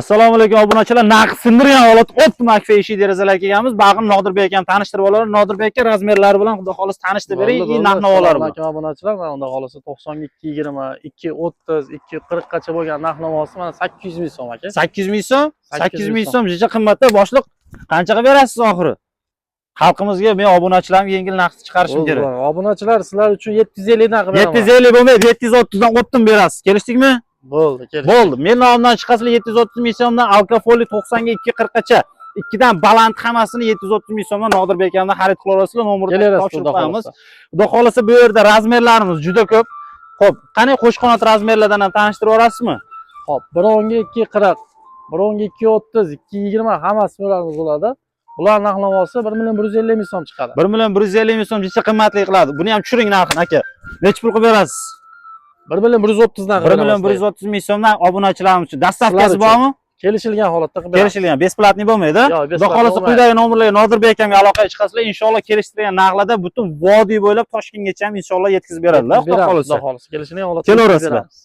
Assalomu alaykum, obunachilar. Narx sindirgan holat Optim Akfa eshik derazalarga kelganmiz. Bag'im Nodirbek akam tanishtirib oladi. Nodirbek aka, размер lari bilan, xudo xohlasa, tanishtirib bering и narx navolari bilan. Assalomu alaykum, obunachilar. Mana, xudo xohlasa, 92 20, 2 30, 2 40 gacha bo'lgan narx navosi mana 800 ming so'm, aka. 800 ming so'm, 800 ming 800 so'm juda qimmatda, boshliq. Qancha qilib berasiz oxiri? Xalqimizga, men obunachilarimga yengil narx chiqarishim kerak. Obunachilar, sizlar uchun 750 dan qilib beraman. 750 bo'lmaydi, 730 dan Optim berasiz. Kelishdikmi? Bo'ldi, kelishdик. Bo'ldi. Men nomimdan chiqasizlar, 730 ming so'mdan alkafoli 90 ga 2 40 gacha. Ikkidan baland hammasini 730 ming so'mdan Nodirbek akamdan xarid qila olasizlar. Nomerni Kelaverasiz, topshirib xudo qo'yamiz. xohlasa. Xudo xohlasa, bu yerda размер larimiz juda ko'p. Xo'p, qani qo'shqanot размер lardan ham tanishtirib yuborasizmi? Xo'p, 1.10 ga 2 40, 1.10 ga 2 30, 2 20 hammasi bularimiz bo'ladi. Bular narx navosi 1 million 150 ming so'm chiqadi. 1 million 150 ming so'm juda qimmatli qiladi. Buni ham tushiring narxini, aka. Necha pul qilib berasiz? 1 million 130 dan 1 million 130 ming so'mdan obunachilarimiz uchun. Доставка si Sizlar uchun. bormi? Kelishilgan holatda qilib beramiz. Kelishilgan. Бесплатный bo'lmaydi. Yo'q, Xudo бесплатный xohlasa, bo'lmaydi. quyidagi nomerlarga, Nodirbek akamga aloqaga chiqasizlar. Inshaalloh, kelishtirgan narxlarda butun vodiy bo'ylab Toshkentgacha ham inshaalloh yetkazib beradilar. Xudo Beramiz, xohlasa. Xudo xohlasa. Kelishilgan holatda Kelaverasizlar. beramiz.